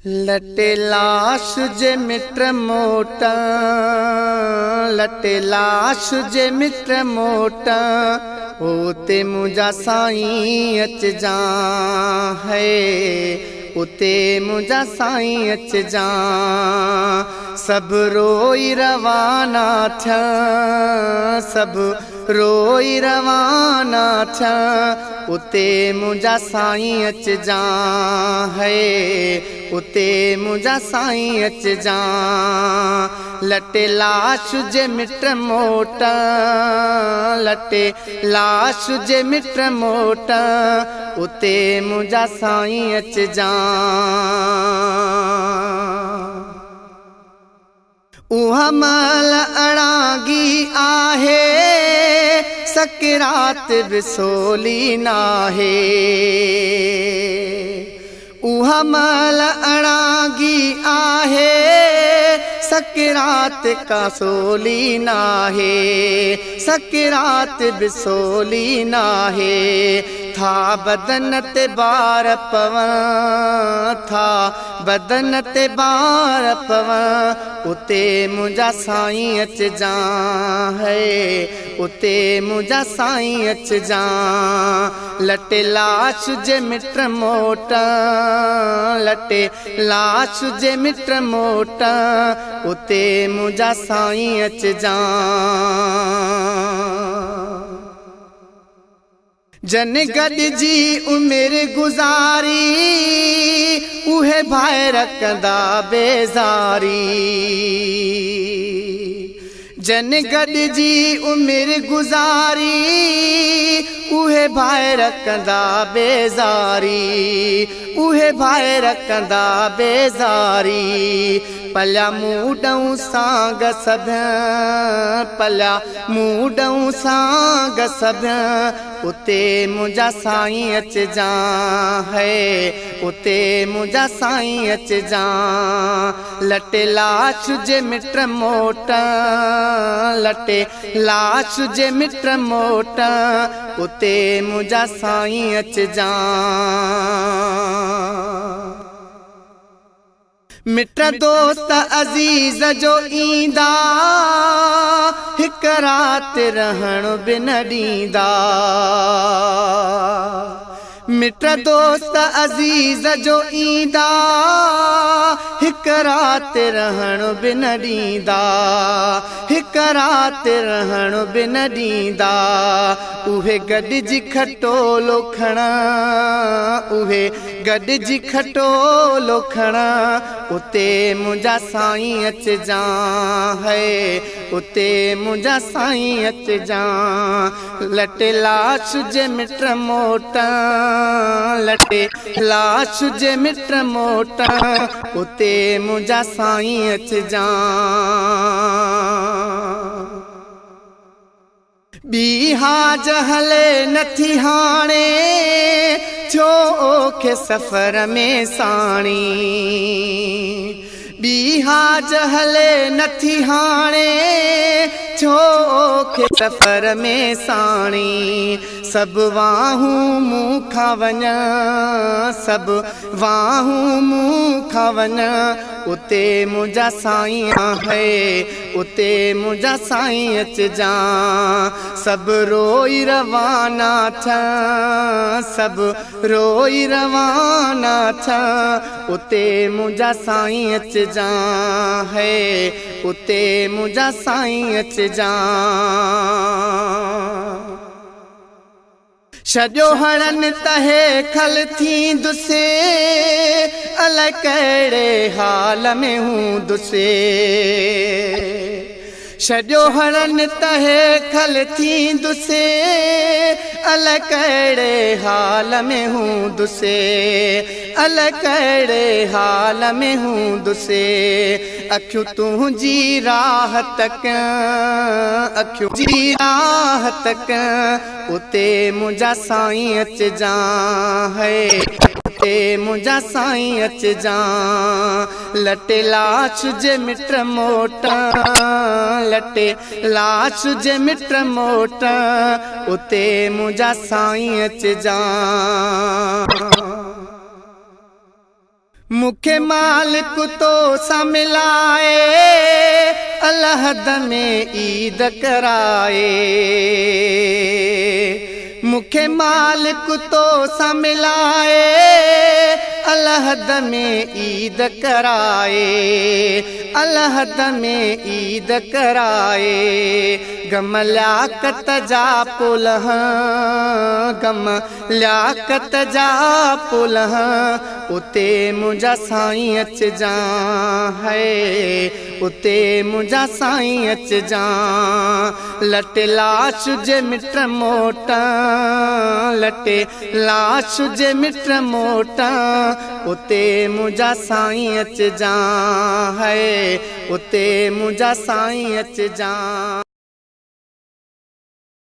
لٽي لاش جي مٽ موٽ، لٽي لاش جي مٽ موٽ، اتي منهنجا سائين اچجان، هي اتي منهنجا سائين اچجان. سڀ روئي روانا ٿيا، سڀ روئي روانا ٿيا، اتي منهنجا سائين اچجان، هي اتي منهنجا سائين اچجان. لٽي لاش جي مٽ موٽ، لٽي لاش جي مٽ موٽ، اتي منهنجا سائين اچجان. اها مهل اڻاگي آهي، سڪرات به سولي ناهي. اها مهل اڻاگي آهي، سڪرات ڪا سولي ناهي، سڪرات به سولي ناهي. ٿا بدن تي بار پون، ٿا بدن تي بار پون، اتي منهنجا سائين اچجان، هي اتي منهنجا سائين اچجان. لٽي لاش جي مٽ موٽ، لٽي لاش جي مٽ موٽ، اتي منهنجا سائين اچجان. جن گڏجي عمر گذاري، اهي ڀائر ڪندا بيزاري. جن گڏجي عمر گذاري، اهي ڀائر ڪندا بيزاري، اهي ڀائر ڪندا بيزاري. پليا مون سانگ سڀ، پليا مون سانگ سڀ، اتي منهنجا سائين اچجان، هي اتي منهنجا سائين اچجان. لٽي لاش جي مٽ موٽ، لٽي لاش جي مٽ موٽ، اتي منهنجا سائين اچجان. مٽ دوست عزيز جو ايندا، هڪ رات رهڻ به نه ڏيندا. مٽ دوست عزيز جو ايندا، هڪ رات رهڻ به نه ڏيندا، هڪ رات رهڻ به نه ڏيندا. اهي گڏجي کٽولو کڻا، اهي گڏجي کٽولو کڻا، اتي منهنجا سائين اچجان، هي اتي منهنجا سائين اچجان. لٽي لاش جي مٽ موٽ، لٽي لاش جي مٽ موٽ، اتي منهنجا سائين اچجان. ٻي هاج هلي نٿي هاڻي، ٿيو اوکي سفر ۾ ساڻي. ٻي هاج هلي نٿي هاڻي، ٿيو اوکي سفر ۾ ساڻي. سڀ واهون مون کان وڃان، سڀ واهون مون کان وڃان، اتي منهنجا سائين آهي، اتي منهنجا سائين اچجان. سڀ روئي روانا ٿيا، سڀ روئي روانا ٿيا، اتي منهنجا سائين اچجان، هي اتي منهنجا سائين اچجان. ڇڏيو هڻن ته هي کل ٿيندس، الائي ڪهڙي حال ۾ هوندس. ڇڏيو هڻن ته هي کل ٿيندس، الائي ڪهڙي حال ۾ هوندس، الائي ڪهڙي حال ۾ هوندس. اکيون تنهنجي راهه تڪ، اکيون جي راهه تڪ، اتي منهنجا سائين اچجان، هي اتي منهنجا سائين اچجان. لٽي لاش جي مٽ موٽ، لٽي لاش جي مٽ موٽ، اتي منهنجا سائين اچجان. مون کي مالڪ تو سان ملائي، الحد ۾ عيد ڪرائي. مون کي مالڪ تو سان ملائي، الحد ۾ عيد ڪرائي، الحد ۾ عيد ڪرائي. غم لياقت جا پلهه، غم لياقت جا پلهه، اتي منهنجا سائين اچجان، هي اتي منهنجا سائين اچجان. لٽ لاش جي مٽ موٽ، لٽ لاش جي مٽ موٽ، اتي منهنجا سائين اچجان، هي اتي منهنجا سائين اچجان.